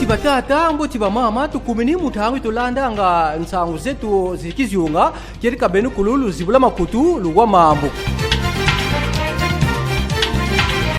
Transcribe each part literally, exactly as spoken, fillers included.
Batata, mbote bamama, tukumini mu ntangu yi tulandanga nsangu zetu zi kizunga, kedika benu kulu luzibula makutu, luwa mambu.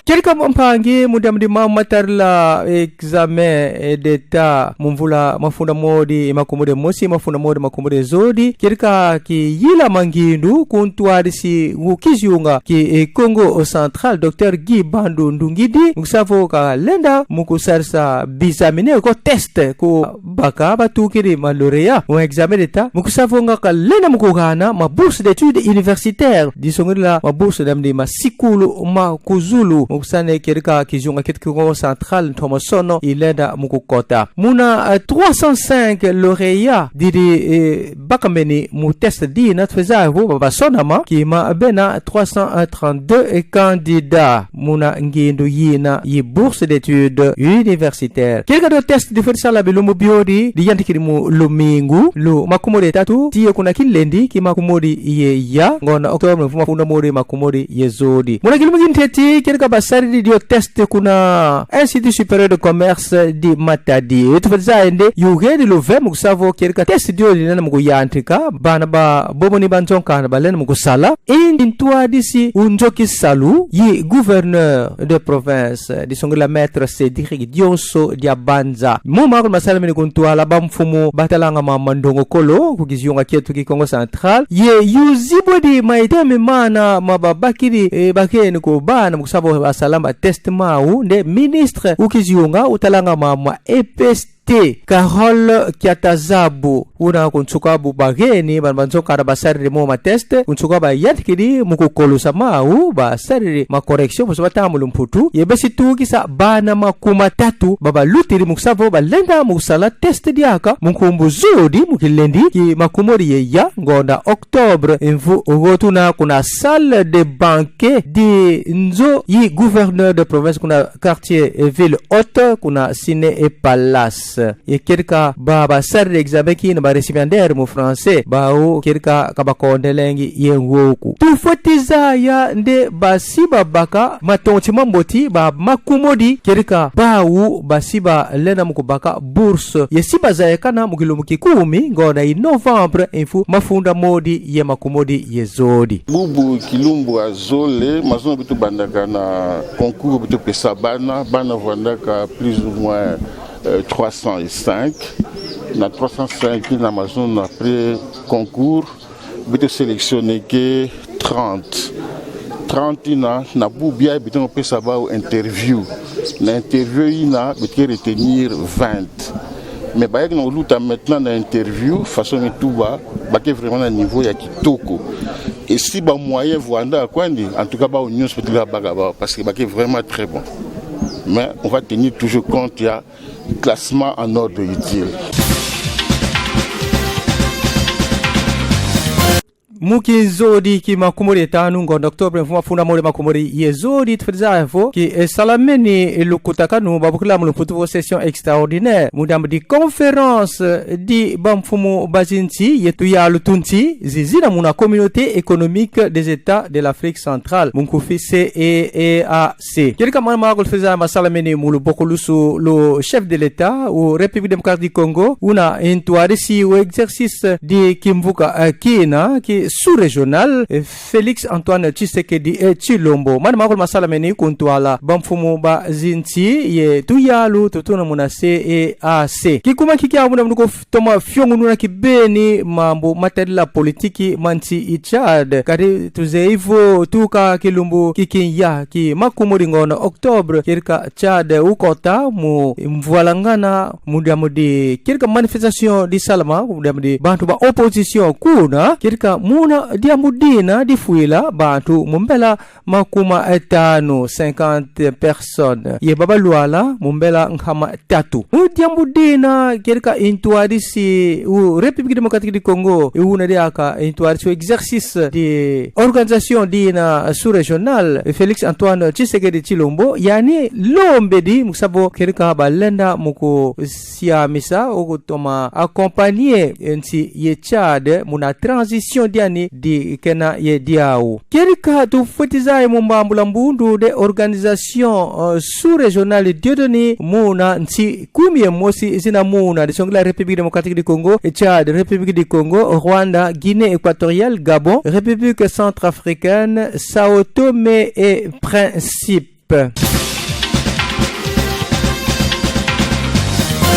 Kedika mpangi, mu diambu di mambu matadila examen d'État mu mvula mafunda modi makumodi mosi, mafunda modi makumodi zodi, kedika kiyilama ngindu ku ntwadisi wu kizunga ki, eh, Kongo Central, Docteur Guy Bandu Ndungidi, mu kusa vo kalenda mu kusadisa bizamine ko test ku baka batukidi ma lauréat mu examen d'État, mu kusa vo nga kalenda mu kugana ma bourse d'études universitaires, disongidila ma bourse diambu di ma sikulu ma ku zulu, mu kusa nde kedika kizunga kieto ki Kongo Central ntomosono ilenda mu kukota. Muna, eh, trois cent cinq lauréats didi, eh, bakambeni mu test dina, tufweti zaya vo ba, basonama, kima bena trois cent trente-deux candidats muna ngindu yina yi bourse d'études universitaires. Kedika dio test difweti sala bilumbu biodi, diyantikidi mu lumingu, lu makumodi ye tatu tii ye kuna kilendi ki makumodi ye ya ngonda octobre, mvu mafunda modi makumodi ye zodi. Muna kilumbu ki ntete, kedika basadidi dio test kuna Institut Supérieur de Commerce di Matadi, tufweti zaya nde yugeni luve, mu kusa vo kedika test dio lenda mu kuyantika, bana ba bobo ni banzonkanda balenda mu kusala. Indi ntwadisi wu nzo kisalu yi gouverneur de province, disongidila Maître Cédric Dionso Diabanza. Mu makulu masalamini ku ntwala bamfumu batalanga ma, ma ndongokolo ku kizunga kieto ki Kongo Central, ye yuzibwedi ma iteme mana ma babakidi, eh, bageni ku bana mu kusa vo basala ma test mau, nde ministre wu kizunga utalanga ma, ma E P S T, Carole Kiatazabu, una ku nsuka bu bageni, bana banzonkanda basadidi mo ma test, ku nsuka bayantikidi mu kukolusa mau, basadidi ma correction, mu kusa batanga mu lumputu, ye besi tukisa bana makumatatu babalutidi mu kusa vo balenda mu kusala test diaka mu nkumbu zodi, mu kilendi ki makumodi ye ya ngonda octobre, mvu wo tuna kuna salle de banquet di nzo yi gouverneur de province kuna quartier, eh, Ville Haute, kuna Ciné et Palace. Ye kedika ba, basadidi examen kina, ba récipiendaires mu français, bau kedika ka bakondelengi ye ngoku. Tufweti zaya nde basi babaka matonti mamboti ba makumodi, kedika bau basi balenda mu kubaka bourse. Ye si bazayakana mu kilumbu ki kumi ngonda yi novembre, mvu mafunda modi ye makumodi ye zodi. Bubu kilumbu ya zole, mazono beto bandaka na concours beto pesa bana, bana vandaka plus ou moins, euh, trois cent cinq. Na trois cent cinq yina, mazono après concours, beto sélectionner que trente. Trente yina, na bubu yayi beto pesa bau interview. Na interview yina, beto retenir vingt. Mais bayayi na kuluta maintenant na interview, façon mi tuba, ba ke vraiment na niveau ya kitoko. Et si ba moyens vwanda kwandi, en tout cas, bau nyonso beto lenda baka bau, parce que ba ke vraiment très bon. Mais on va tenir toujours compte ya classement en ordre utile. Mu kinzodi ki makumodi ye tanu ngonda octobre, mvu mafunda modi makumodi ye zodi, tufweti zaya vo ki, eh, salameni lukutakanu babokila mu lumputu vo session extraordinaire mu diambu di conférence di bamfumu ba zinsi ye tuyalu tu nsi zizina muna Communauté économique des États de l'Afrique centrale, mu nkufi C E E A C. Kedika mana makulu tufweti zaya masalameni mu lubokolusu lu chef de l'État wu République démocratique du Congo, una ntwadisi wu exercice di kimvuka, eh, kina ki sous-régional, eh, Félix Antoine Tshisekedi, eh, Tshilombo. Mana makulu masalameni ku ntwala bamfumu ba zinsi ye tuyalu tu tuna muna C E A C. Kikuma ki kiawu muna munu ko toma fiongununa kibeni mambu matadila politiki ma nsi yi Tchad. Kadi tuzeyi vo tuka kilumbu ki kinya ki makumodi ngonda octobre, kedika Tchad ukota mu mvwalangana mu diambu di kedika manifestation di salama mu diambu di bantu ba opposition kuna, kedika muna diambu dina difwila bantu mu mbela makumatanu, cinquante personnes, ye babalwala mu mbela nkama tatu. Mu diambu dina kedika ntwadisi wu République démocratique du Congo, una diaka ntwadisi wu exercice di organisation dina sous-régionale, Félix Antoine Tshisekedi Tshilombo, yani lombedi mu kusa vo kedika balenda mu kusiamisa ou kutoma accompagner nsi yi Tchad muna transition dia Sudani di kena ye diau. Kedika tufweti zaya mu mbambula mbundu de Organisation, euh, Sous-Régionale Dieudonné muna nsi kumi ye mosi zina muna, disongila République Démocratique du Congo, Tchad, République du Congo, Rwanda, Guinée Équatoriale, Gabon, République Centrafricaine, Sao Tomé et Principe.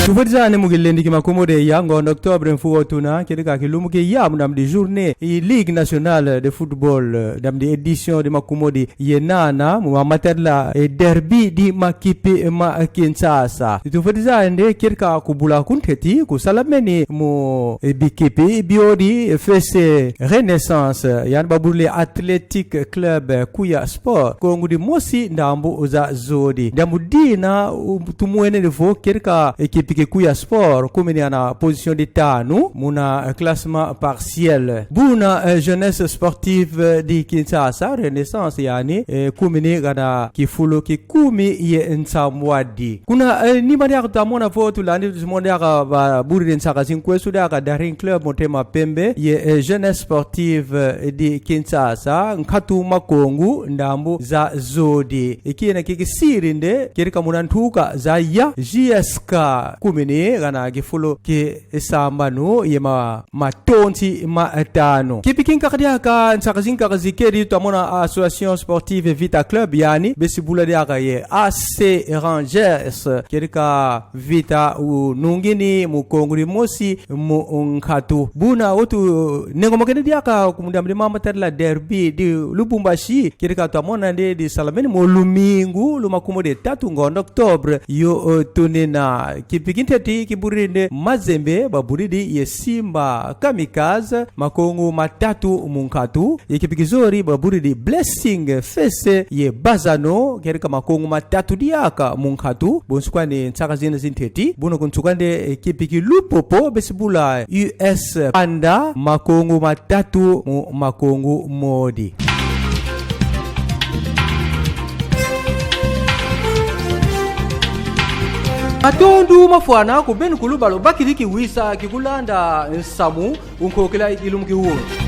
Tufweti zaya nde mu kilendi ki makumodi ye ya ngonda octobre mvu wo tuna, kedika kilumbu ki ya mu ndambu di journée yi Ligue Nationale de Football, ndambu di édition di makumodi ye nana, mu mamatadila e derby di makipi ma Kinshasa. Tufweti zaya nde kedika kubula ku nteti kusalamene mu e bikipi biodi, fese Renaissance, yandi babudila Athletic Club Kuya Sport, kongo dimosi ndambu za zodi. Ndambu dina, u-, tumwene nde vo kedika ekipi ki Kuya Sport kumini ana position di tanu muna classement partiel. Buna, eh, Jeunesse Sportive di Kinshasa, Renaissance yani, eh, kumini gana kifulu ki kumi ye nsambwadi. Kuna, eh, nima diaka twamona vo tulandi, tumona diaka babudidi nsaka zi nkwesu diaka Daring Club Motema Pembe ye, eh, Jeunesse Sportive, eh, di Kinshasa, nkatu makongo ndambu za zodi. E kina kikisidi nde kedika muna ntuka za ya J S K kumini gana kifulu ki sambanu ye ma-, matonti matanu. Kipi kinkaka diaka, nsaka zinkaka zikedi, twamona Association Sportive Vita Club, yani besi bula diaka ye A C Rangers, kedika Vita unungini mu kongo dimosi mu nkatu. Buna otu nengo mokene diaka ku ndambu di mamatadila derby di Lubumbashi, kedika twamona nde disalamene mu lumingu lu makumodi ye tatu ngonda octobre yo, eh, tunina. Kipi ki ntete kibudidi nde Mazembe, babudidi ye Simba Kamikaze makongo matatu mu nkatu. Ye kipi ki zodi babudidi Blessing F C ye Bazano, kedika makongo matatu diaka mu nkatu. Bonso kwani nsaka zina zi ntete. Buna ku nsuka nde, eh, kipi ki Lupopo besi bula U S Panda makongo matatu mu makongo modi. Matondo mafwana ku beno kulu ba lubakidi kiwisa ki kulanda nsamu mu nkokila yi kilumbu ki wunu.